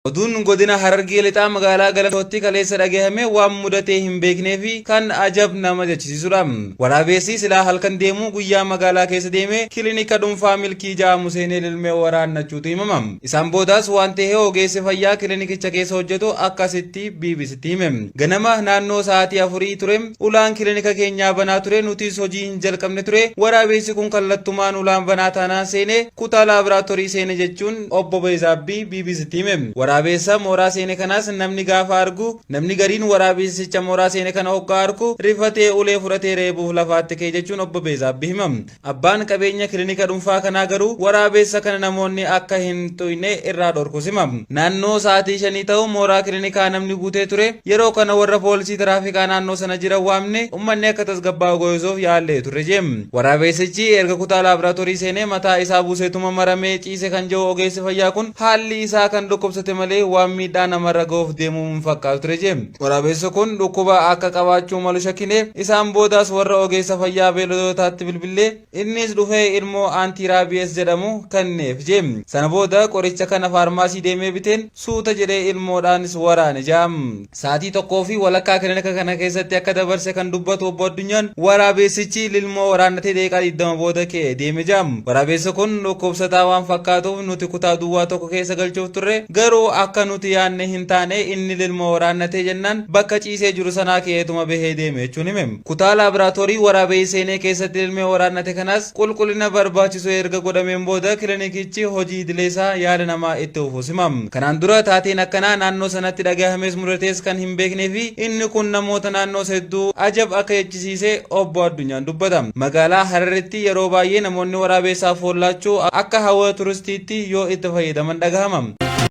Oduun godina Harargee Lixaa magaalaa Galamsootti kaleessa dhagahame waan mudatee hin beeknee fi kan ajab nama jechisiisudha. Waraabessi silaa halkan deemu guyyaa magaalaa keessa deemee kilinika dhuunfaa Milkii ja'amu seenee lilmee waraannachuutu himama. Isaan boodaas waan ta'e ogeessi fayyaa kilinikicha keessa hojjetu akkasitti BBCtti hime. Ganama naannoo sa'aatii 4 ture, ulaan kilinika keenyaa banaa ture, nutis hojii hin jalqabne ture, waraabessi kun kallattumaan ulaan banaa taanaan seenee kutaa laaboraatoorii seene jechuun Obbo Beezaabbii BBCtti hime. Waraabeessa mooraa seene kanaas namni gaafa argu, namni gariin waraabessicha mooraa seene kana hoggaa arku rifatee ulee fudhatee reebuuf lafaatti ka'e jechuun Obbo Beezaabbii hima. Abbaan qabeenya kilinika dhunfaa kanaa garuu waraabeessa kana namoonni akka hin tuyne irraa dhorkuus hima. Naannoo sa'aatii shanii ta'u mooraa kilinikaa namni guutee ture. Yeroo kana warra poolisii tiraafikaa naannoo sana jiran waamne ummanni akka tasgabbaa'u goyisuuf yaallee turre jeem. Waraabeessichi erga kutaa laaboraatoorii seenee mataa isaa buuseetuma maramee ciise kan jedhu ogeessi fayyaa kun, haalli isaa kan dhukkubsate malee waan miidhaa namarra ga'uuf deemuu hin fakkaatu ture jeem. Waraabessi kun dhukkuba akka qabaachuu malu shakkine, isaan boodaas warra ogeessa fayyaa beeyladootaatti bilbillee innis dhufee ilmoo anti-rabies jedhamu kenneef jeem. Sana booda qoricha kana faarmaasii deemee biteen suuta jedhee ilmoodhaanis waraane jaam. Sa'aatii 1:30 kilinika kana keessatti akka dabarse kan dubbatu Obbo Addunyaan, waraabeessichi lilmoo waraannatee daqiiqaa 20 booda ka'ee deeme jaam. Waraabeessi kun dhukkubsataa waan fakkaatuuf nuti kutaa duwwaa tokko keessa galchuuf turre, garuu akka nuti yaadne hin taane, inni lilmoo waraannatee jennaan bakka ciisee jiru sanaa ka'eetuma bahee deeme jechuun hime. Kutaa laaboraatoorii waraabeessi seenee keessatti lilmee waraannate kanaas qulqullina barbaachisu erga godhameen booda kilinikichi hojii idileesaa yaala namaa itti fufuus hima. Kanaan dura taateen akkanaa naannoo sanatti dhagahamees mudatees kan hin beeknee fi inni kun namoota naannoos hedduu ajab akka jechisiise Obbo Addunyaan dubbata. Magaalaa Hararitti yeroo baay'ee namoonni waraabeessaaf foon laachuu akka hawwata turistiitti yoo itti fayyadaman dhagahama.